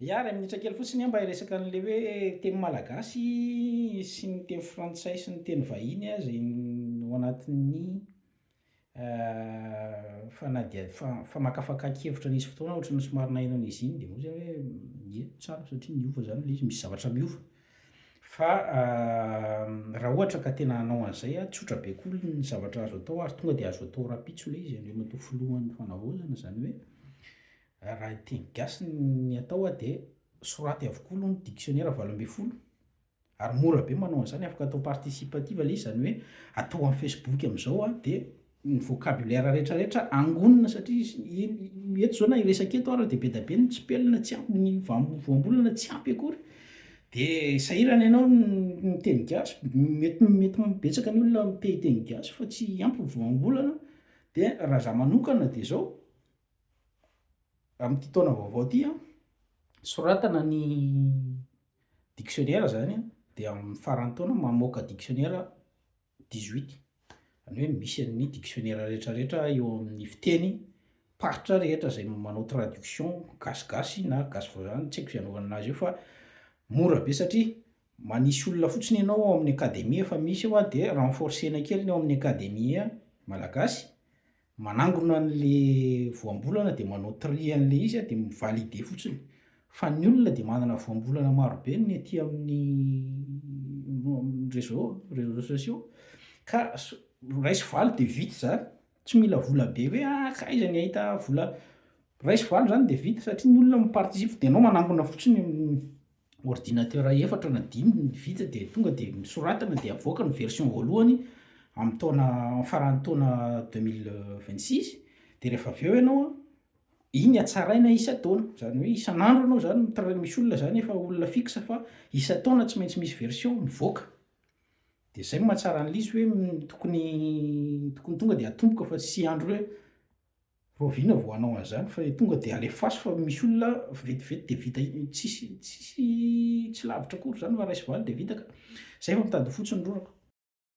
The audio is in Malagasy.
Ya, iray minitra kely fotsiny aho mba hiresaka an'le hoe teny malagasy sy ny teny frantsay sy ny teny vahiny izay ao anatin'ny fanadihad- famakafakan-kevitra nisy fotoana ohatran'ny somary naheno an'izy iny de hoy za hoe ie tsara satria niova zany le izy, misy zavatra miova. Fa raha ohatra ka tena hanao an'izay an, tsotra be koa ny zavatra azo atao ary tonga de azo atao rahampitso le izy Andriamatoa Filohan'ny Fanavaozana, zany hoe Raha teny gasy ny atao dia soraty avokoa aloha ny dictionnaire 18 ary mora be manao an'izany, afaka atao participative ilay izy, izany hoe atao amin'ny facebook amin'izao dia ny vocabulaire rehetra rehetra angonina satria eto izao na hiresaka eto ary dia be dia be ny tsipelina tsy ampy, ny voambolana tsy ampy akory, dia sahirana ianao miteny gasy, mety mety betsaka ny olona te hiteny gasy fa tsy ampy ny voambolana, dia raha za manokana dia zao. Amin'ity taona vaovao ity an, soratana ny dictionnaire zany an, de amin'ny faran'ny taona mamoaka dictionnaire 18, zany hoe misy an'ny dictionnaire retraretra eo amin'ny fiteny paritra rehetra zay manao traduction gasigasy na gasy vazaha tsy haiko zay anaovana anazy eo fa mora be satria manisy olona fotsiny ianao ao amin'ny akademia efa misy eo an de renforcer-na kely ny ao amin'ny akademia malagasy Manangona an'le voambolana de manao tri an'le izy de mi-valider fotsiny, fa ny olona de manana voambolana marobe ny aty amin'ny réseau, réseaux sociaux ka so- raiso valo de vita zany, tsy mila vola be hoe ah k'aiza ny ahita vola, raiso valo zany de vita satria ny olona mi-participe de enao manangona fotsiny ordinateur efatra na dimy ny vita de tonga de soratana de avoaka ny version voalohany amin'ny taona faran'ny taona 2026 de rehefa avy eo ianao an, iny hatsaraina isan-taona, zany hoe isan'andro ianao zany mi-tra- misy olona zany efa olona fixe fa isan-taona tsy maintsy misy version mivoaka, de zay no mahatsara an'le izy hoe tokony tokony tonga de atomboka fa tsy hiandry hoe Rahoviana vao hanao an'izany fa tonga de alefaso fa misy olona vetivety de vita tsisy tsisy tsy lavitra akory zany fa ray sy valo de vita ka. Zay fa mitady ho fotsy ny rorako.